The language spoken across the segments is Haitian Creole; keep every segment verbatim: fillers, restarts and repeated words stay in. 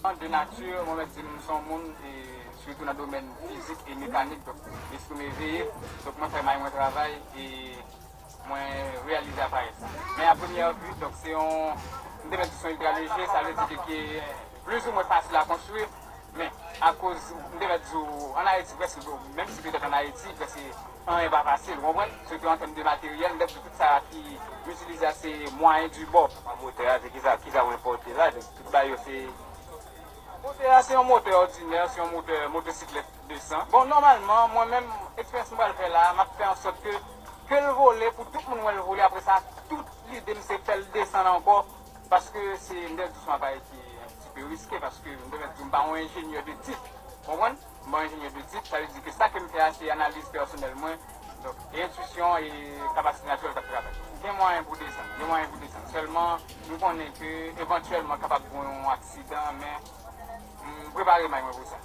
De nati, mwen mèt di m se yon moun, e, sitou nan domèn fizik e mekanik, donk, lespri m eveye, donk, mwen fè may mwen travay, e mwen reyalize aparèy sa. Men a premyè vi, donk, se yon, m te mèt di se yon iltra leje, sa vle di ke, ke plizoumwen fasil a konstwi, men akoz, m te mèt di w, ann Ayiti, prèske, menm si petèt ann Ayiti, prèske anyen pa fasil, ou konprann? Sitou an tèm de materyèl, m te di tout sa ki m itilize a se mwayen di bò. Motè a, se kisa, kisa w enpòte la, tout bagay yo se Motè a se yon motè òdinè, se yon motè motosiklèt de san. Bon, nòmalman, mwen menm, eksperyans mwen pral fè la, m ap fè an sòt ke, ke l vole pou tout moun wè l vole. Apre sa, tout lide m se fè l desann ankò, paske se, m te di se yon bagay ki yon ti pe riske, paske m te mèt di m pa yon enjenyè de tit, konprann? M pa yon enjenyè de tit, sa vle di ke sa ke m fè a se analiz pèsonèl mwen, donk, e entwisyon e kapasite natirèl k ap travay. Gen mwayen pou desann, gen mwayen pou desann. Sèlman, m konnen ke evantyèlman kapab gen yon aksidan, men m prepare may mwen pou sa.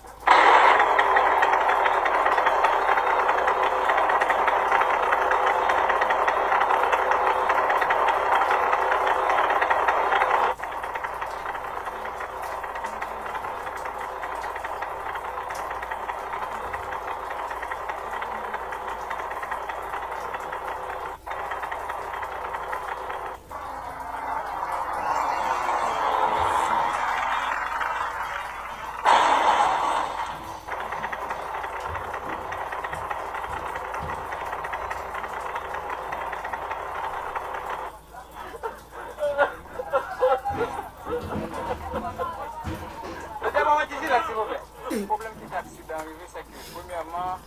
Pwoblèm ki fè aksidan rive, se ke, premyèman,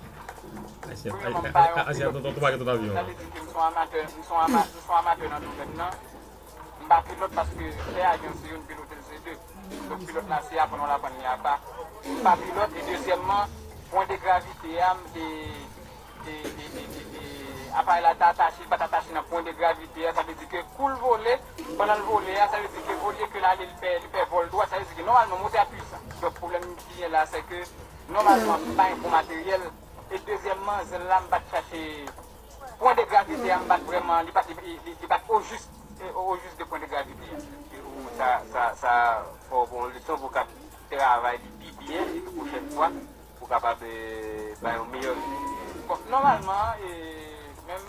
premyèman, m pa yon pilòt. Sa vle di ke m se yon amatè, m se yon ama-, m se yon amatè nan domèn nan. M pa pilòt paske tè a gen se youn, pilote l se de. Donk, pilòt la se aprann w al aprann li apa. M pa pilòt, e dezyèmman, pwen de gravite a, m te, te, te, te, te, te, aparèy la te atache, li pa t atache nan pwen de gravite a, sa vle di ke kou l vole, pandan l vole a, sa vle di ke olye ke l ale, li fè, li fè vòl dwat, sa vle di ke nòmalman motè a pwisan. Donk, pwoblèm ki gen la, se ke nòmalman, m pa gen bon materyèl, e dezyèmman, zen la, m pa t chache pwen de gravite a, m pa t vrèman, li pa t, li, li, li pa t ojis, e, ojis de pwen de gravite a. E ou, sa, sa, sa fè w bon leson pou w kab travay li pi byen, e ke pwochèn fwa, pou w kapab, e, bay yon meyè rezilta. Bon, nòmalman, e, menm,